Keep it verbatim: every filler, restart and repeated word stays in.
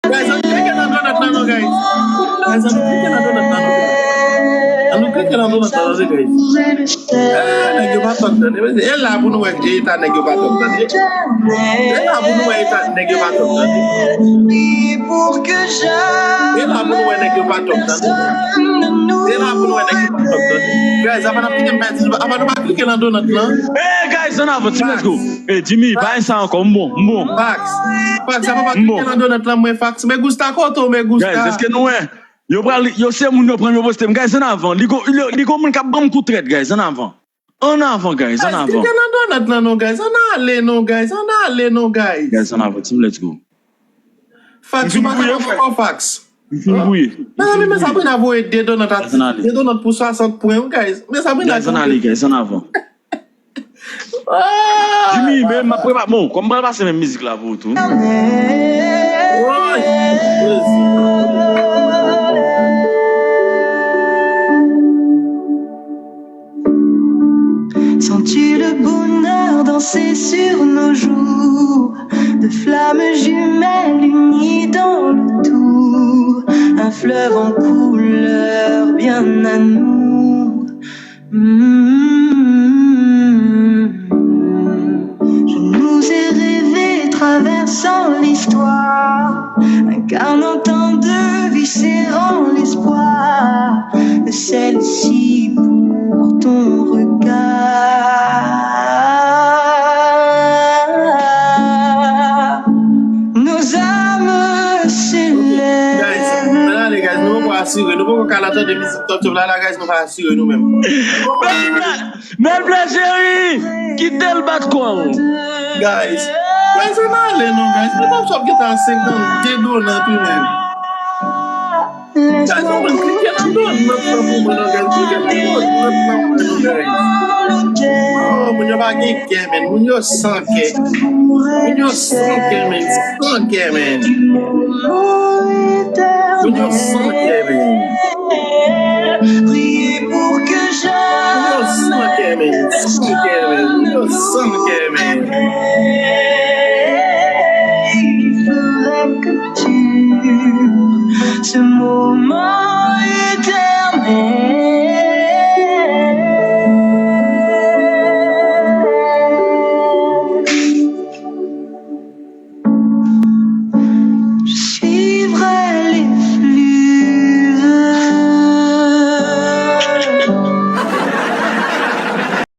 Guys, an nou klike nan donut la non, guys. Guys, an nou klike nan donut la non. An nou klike nan donut la non, guys. Eh, nèg yo pa tòt tande. E la pou nou wè eta nèg yo pa tòt tande. E la pou nou wè eta nèg yo pa tòt tande. E la pou nou wè nèg yo pa tòt tande. E la pou nou wè nèg yo pa tòt tande. Guys, apa n ap kite m pèdi, apa nou pa klike nan donut lan? Eh, guys, an avan, team, let's go. Eh, Jimmy, pa sa ankò, m bon, m bon. Fax. Fax, apa pa klike nan donut lan, mwen fax. Me gusta kote w, me gusta. Guys, èske nou wè? Yo pral, yo se moun yo pran yo poste m. Guys, an avan. Li gon, li, li gon moun k ap ban m kou trèt, guys, an avan. An avan, guys, an avan. Guys, klike nan donut lan non, guys. Ann ale non, guys. Ann ale non, guys. Guys, an avan, team, let's go. Fax, ou pa kapab ankò, fax. M fin bouye. Mezanmi, men Sabrina voye de donut a, de donut pou swasant pwen, wi, guys. Men Sabrina. Guys, ann ale, guys, an avan. Ah! Jimmy, men m ap prepare. Bon, kòm m pral pase menm mizik la pou ou tou. Woy! Jezi. Sens-tu le bonheur danser sur nos joues, de flammes jumelles unies dans le tout, un fleuve en couleur bien à nous. Hmm. Je nous ai rêvé traversant l'histoire, incarnant tant de vies, serrant l'espoir de celle-ci pour ton regard. Nos âmes s'élèvent. Guys, ann ale, guys, nou poko asire, nou poko ka tande mizik Top Top la, la, guys, nou pa asire nou menm. Bèl flè cheri, kite l bat kò w. Guys, guys, ann ale non, guys. Mwen pa sòt gentan senkannde dola tou menm. Guys, nou mwen klike nan donut nan pou mwen non, guys. Klike nan donut nan pou mwen non, guys. Oh, moun yo pa gen kè, men. Moun yo san kè. Moun yo san kè, men. San kè, men. Moun yo san kè, men. Priez pour que je Moun yo san kè, men. San kè.